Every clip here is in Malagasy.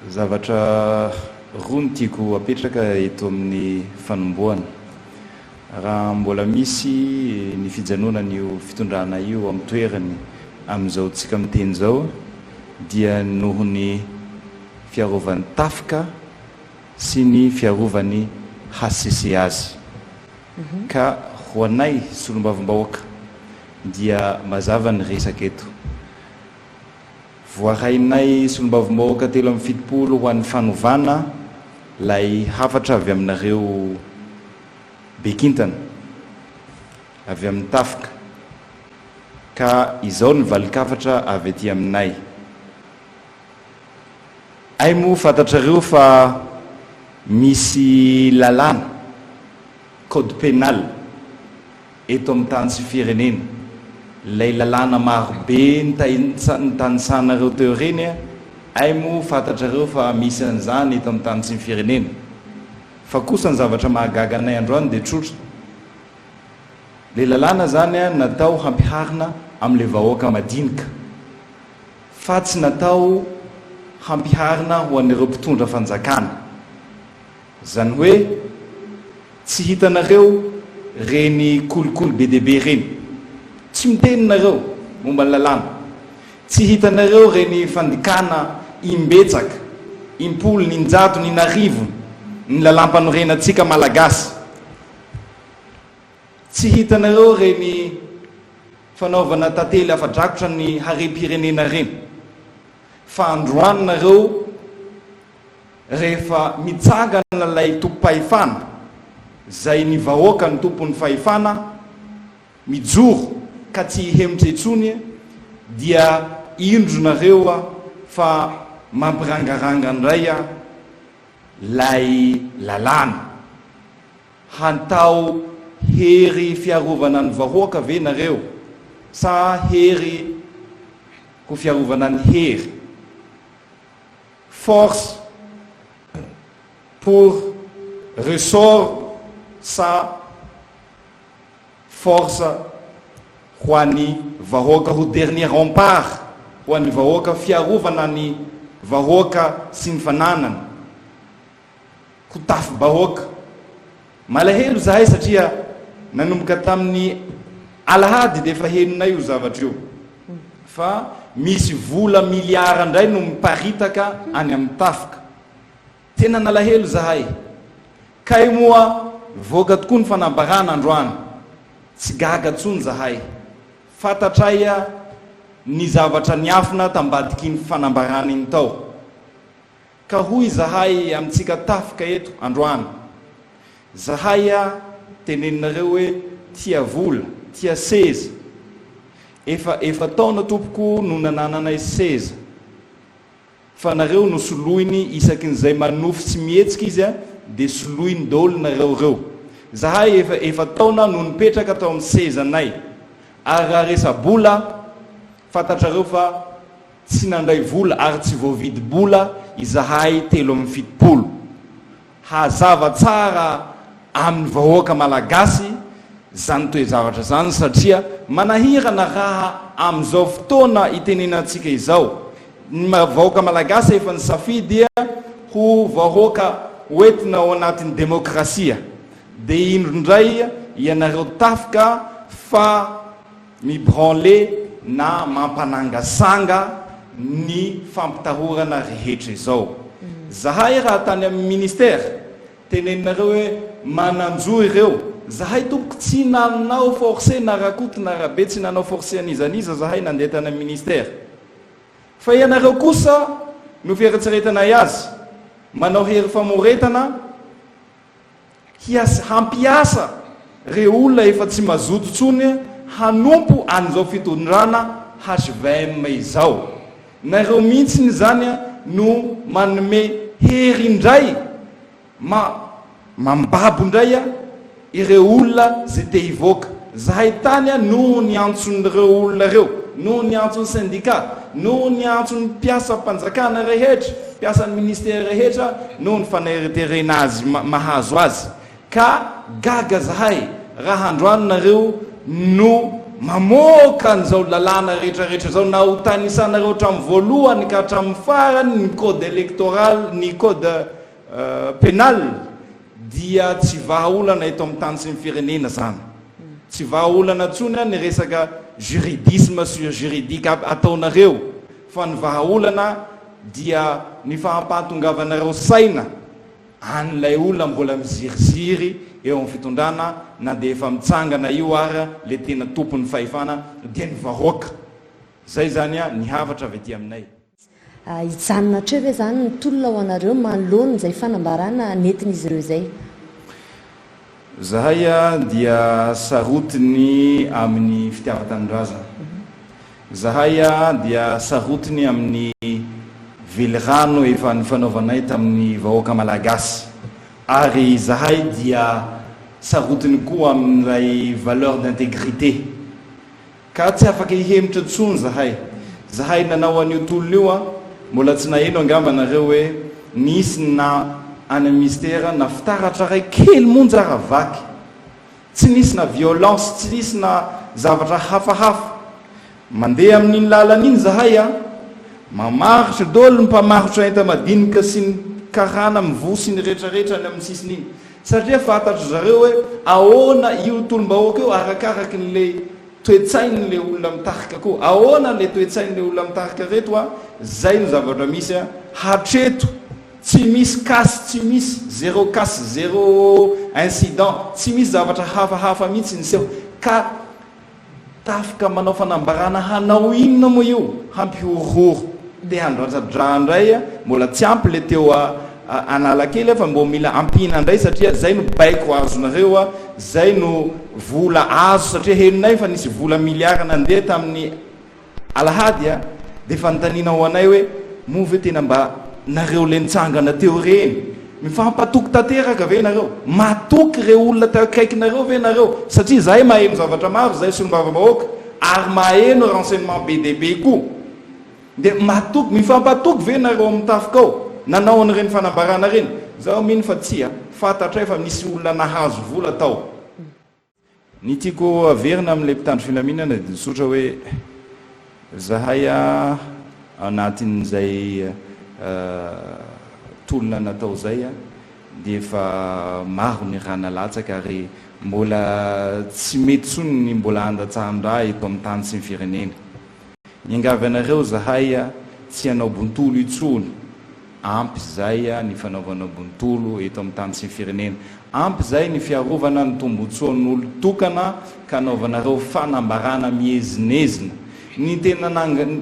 Zavatra roa no tiako apetraka eto amin'ny fanombohana. Raha mbola misy ny fijanonan'io fitondrana io amin'ny toerany amin'izao tsika miteny izao dia noho ny fiarovan'ny tafika sy ny fiarovan'ny hcc azy. Ka ho anay solombavambahoaka dia mazava ny resaka eto. Voarainay solombavambahoaka 73 ho an'ny fanovana lay hafatra avy aminareo be kintana, avy amin'ny tafika. Ka izao ny valin-kafatra avy aty aminay. Hay moa fantatrareo fa misy lalàna, code pénal, eto amin'ny tany sy firenena. Ilay lalàna maro be nitanisanareo teo ireny, hay moa fantatrareo fa misy an'izany eto amin'ny tany sy ny firenena. Fa kosa ny zavatra mahagaga anay androany dia tsotra. Ilay lalàna izany natao hampiharina amin'ilay vahoaka madinika. Fa tsy natao hampiharina ho an'ireo mpitondra fanjakana. Zany hoe tsy hitanareo reny kolikoly be dia be reny. Tsy miteny nareo momba ny lalàna. Tsy hitanareo reny fandikana imbetsaka, impolony, injatony, inarivony ny lalàmpanorenantsika malagasy. Tsy hitanareo reny fanaovana tantely afa-drakotra ny harem-pirenena reny. Fa androany nareo rehefa mitsangana lay tompom-pahefana, zay ny vahoaka no tompon'ny fahefana, mijoro ka tsy hihemotra intsony dia indro nareo fa mampirangaranga ndray lay lalàna. Hantao hery fiarovana ny vahoaka ve nareo sa hery ho fiarovana ny hery? Force pour ressort sa force ho an'ny vahoaka ho dernier rempart ho an'ny vahoaka fiarovana ny vahoaka sy ny fananany? Ho tafi-bahoaka. Malahelo izahay satria nanomboka tamin'ny alahady dia efa henonay io zavatra io fa misy vola miliara indray no miparitaka any amin'ny tafika. Tena nalahelo izahay. Kay moa nivoaka tokoa ny fanambarana androany. Tsy gaga intsony izahay. Fantatray ny zavatra niafina tambadik'iny fanambarana iny tao. Ka hoy izahay amintsika tafika eto androany, zahay a teneninareo hoe tia vola, tia seza. Efa efa-taona tompoko no nanananay seza. Fa nareo no soloiny isakin'izay manofy tsy mihetsika izy a dia soloiny daholo nareo reo. Zahay efa efa-taona no nipetraka tao amin'ny sezanay. Ary raha resa-bola, fantatrareo fa. Tsy nandray vola ary tsy voavidim-bola izahay 73. Hazava tsara amin'ny vahoaka malagasy izany toe-javatra izany satria manahirana raha amin'izao fotoana itenenantsika izao ny vahoaka malagasy efa nisafidy ho vahoaka hoentina ao anatin'ny demokrasia dia indro indray ianareo tafika fa Mi-branler na mampanangasanga ny fampitahorana rehetra izao. Zahay raha tany amin'ny ministère, teneninareo hoe manan-jo ireo. Zahay tompoko tsy nanao forcer na Rakoto na Rabe tsy nanao forcer an'iza n'iza zahay nandeha tany amin'ny ministère. Fa ianareo kosa no fieritreretanay azy, manao hery famoretana, Hiasa, hampiasa reo olona efa tsy mazoto tsony hanompo an'izao fitondrana hvm izao. Nareo mihitsiny izany no manome hery indray, ma, mambabo indray ireo olona ze te hivoaka. Zahay tany noho ny antson'ireo olona ireo, noho ny antson'ny syndicat, noho ny antson'ny mpiasam-panjakana rehetra, mpiasan'ny ministera rehetra, noho ny faneriterena azy mahazo azy. Ka gaga zahay raha androany nareo no. mamoaka an'izao lalàna rehetra rehetra izao na ho tanisanareo hatramin'ny voalohany ka hatramin'ny farany ny code électoral, ny code pénal dia tsy vahaolana eto amin'ny tany sy ny firenena izany. Tsy vahaolana intsony ny resaka juridisme sur juridique ataonareo fa ny vahaolana dia ny fahampahatongavanareo saina an'ilay olona mbola miziriziry eo amin'ny fitondrana na dia efa mitsangana io ara le tena tompon'ny fahefana dia ny vahoaka. Zay zany ny hafatra avy aty aminay. Hijanona hatreo ve izany ny tolona ho anareo manoloana izay fanambarana nentin'izy ireo izay? Zahay dia sarotiny amin'ny fitiavan-tanindrazana. Zahay dia sarotiny amin'ny velirano efa nifanaovanay tamin'ny vahoaka Malagasy. Ary izahay dia sarotiny koa amin'ilay valeur d'intégrité. Ka tsy afaka hihemotra intsony zahay. Zahay nanao an'io tolona io an, mbola tsy naheno angamba nareo hoe nisy na any amin'ny mistera na fitaratra ray kely monja ara vaky. Tsy nisy na violence, tsy nisy na zavatra hafahafa. Mandeha amin'iny lalana iny zahay an, mamarotra daholo ny mpamarotra enta-madinika sy ny karana mivoa sy ny retraretra any amin'ny sisiny iny. Satria fantatry zareo hoe ahoana io tolom-bahoaka io arakaraky ny le toe-tsain'ny le olona mitarika koa. Ahoana le toe-tsain'ny le olona mitarika reto a, zay no zavatra misy a, hatreto tsy misy casse, tsy misy zéro casse, zéro incident, tsy misy zavatra hafahafa mihitsy niseho ka Tafika manao fanambarana hanao inona moa io? Hampihorohoro. Te handratsa-drà indray a, mbola tsy ampy le teo Analakely fa mbô mila ampiana indray satria zay no baiko azonareo a, zay no vola azo satria henonay fa nisy vola milliard nandeha tamin'ny Alahady a, dia fanontaniana ho anay hoe moa ve tena mba nareo le nitsangana teo ireny, mifampatoky tanteraka ve nareo? Matoky ireo olona teo akaikinareo ve nareo? Satria izahay maheno zavatra maro izahay solombavambahoaka ary maheno renseignement be dia be koa. Dia matoky, mifampatoky ve nareo ao amin'ny tafika ao nanao an'ireny fanambarana ireny? Izaho mino fa tsia, fantatray fa misy olona nahazo vola tao. Ny tiako averina amin'ilay mpitandro filaminana dia tsotra hoe zahay anatin'izay tolona natao izay dia efa maro ny rà nalatsaka ary mbola tsy mety intsony ny mbola handatsahan-drà eto amin'ny tany sy ny firenena. Miangavy anareo zahay tsy hanao bontolo intsony, ampy zay ny fanaovana bontolo eto amin'ny tany sy ny firenena, ampy zay ny fiarovana ny tombotsoan'olon-tokana ka anaovanareo fanambarana miezinezina. Ny tena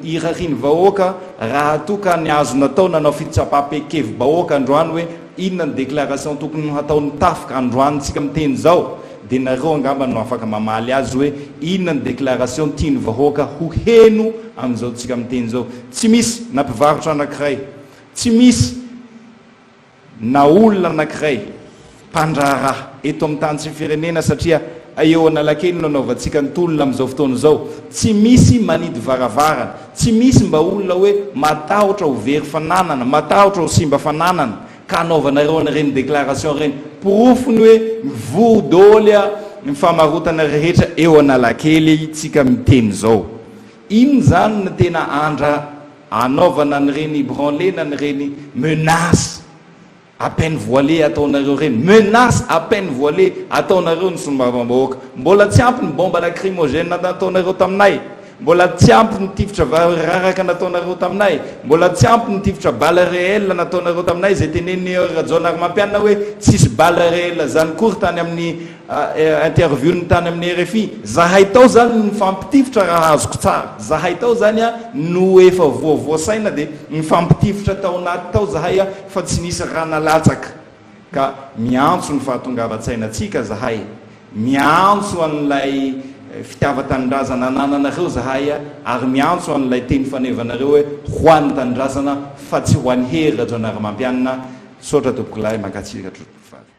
irarian'ny vahoaka raha toa ka ny azo natao nanao fitsapam-kevi-bahoaka androany hoe inona ny déclaration tokony hataon'ny tafika androany tsika miteny zao, Dia nareo angamba no afaka mamaly azy hoe inona ny déclaration tian'ny vahoaka ho heno amin'izao tsika miteny izao. Tsy misy na mpivarotra anankiray, tsy misy na olona anankiray mpandraharaha eto amin'ny tany sy ny firenena satria eo Analakely no anaovantsika ny tolona amin'izao fotoana izao. Tsy misy manidy varavarana, tsy misy mba olona hoe matahotra ho very fananana, matahotra ho simba fananana. Ka anaovanareo an'ireny déclaration ireny porofony hoe mivory daholo ny famarotana rehetra eo Analakely tsika miteny zao. Inona zany no tena andra anaovana an'ireny branle na an'ireny menace à peine voilée ataonareo ireny. Menace à peine voilée ataonareo ny solombavambahoaka. Mbola tsy ampy ny bombe lacrymogène nataonareo taminay. Mbola tsy ampy ny tifitra variraraka nataonareo taminay, mbola tsy ampy ny tifitra balle réelle nataonareo taminay izay tenenin'i Hery Rajaonarimampianina hoe tsisy balle réelle zany kory tany amin'ny interview-ny tany amin'ny rfi. Zahay tao zany nifampitifitra raha azoko tsara. Zahay tao zany no efa voavoasaina dia nifampitifitra tao anaty tao zahay fa tsy nisy rà nalatsaka. Ka miantso ny fahatongavan-tsainantsika zahay, miantso an'ilay fitiavan-tanindrazana anananareo zahay ary miantso an'ilay teny fanevanareo hoe ho an'ny tanindrazana fa tsy ho an'i Hery Rajaonarimampianina. Misaotra tompokolahy, mankasitraka tompoko vavy.